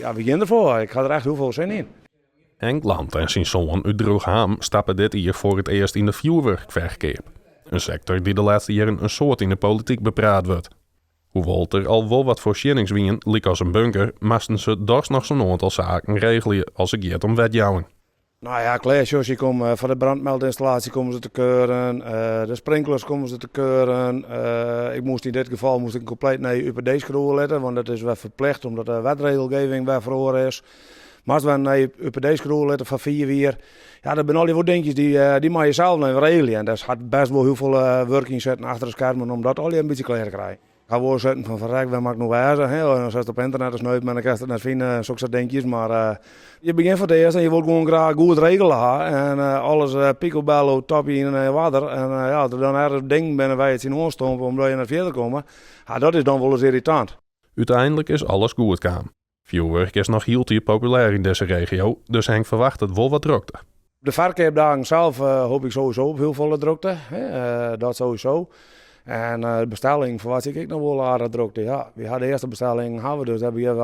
ja, we gean derfoar. Ik ha der echt hiel folle sin yn. Henk Land en syn soan út Droegeham stappe dit jier foar it earst yn de fjoerwurkferkeap. In sektor dy't de lêste jierren in soad yn de polityk bepraat wurdt. Hoewol't der al wol wat foarsjennings wiene, lykas in bunker, moasten se dochs noch sa'n oantal saken regelje as it giet om wetjouwing. Nou ja, klear, sjoch, se komme foar de brandmeldinstallatie komme se te keuren, de sprinklers komme se te keuren. Ik moast yn dit gefal moast ik in kompleet nije UPD-skriuwe litte, want dat is wer ferplicht omdat de wetregelgeving wer feroare is. Moast wer in nije UPD skriuwe litte foar 5 jier. Ja, dat binne allegear wol dinkjes dy moatte je sels noch even regelje. En dêr hat bêst wol hiel folle wurk yn sitten achter de skermen om dat allegear in bytsje klear te krijen. Ik ha wol sitten fan ferrek, wêr moat ik no wêze? Hè? Dan sitst op ynternet te sneupen en dan kinst it net fine en sokke soart dinkjes. Mar je begjinne foar it earst en je wolst gewoan graach goed regele ha. En alles picobello, toppie yn oarder. En ja, as der dan ergens dingen binne wêr't je tsjinoan stompe omdat je net fierder komme, ja, dat is dan wolris irritant. Uteinlik is alles goed kaam. Fjoerwurk is noch hieltyd populêr yn dizze regio, dus Henk ferwachtet wol wat drokte. De ferkeapdagen sels hoopje ik sowieso op hiel folle drokte, dat sowieso. En de bestelling ferwachtsje ik ek noch wol aardich drokte, ja. Wy ha de earste bestellingen ha we, dus dêr begjinne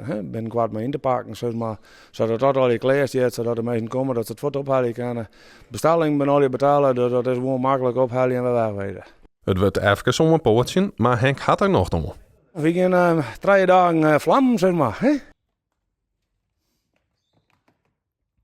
we binnenkoart mei yn te pakken, sis mar. Sadat dat allegear klear stiet, sadat de minsken komme, dat se it fuort ophelje kinne. Bestellingen binne allegear betelle, dus dat is gewoan maklik ophelje en wer wegwezen. It wurdt efkes oanpoatsjen, mar Henk hat der nocht oan. Wy gean 3 dagen flammen, sis mar.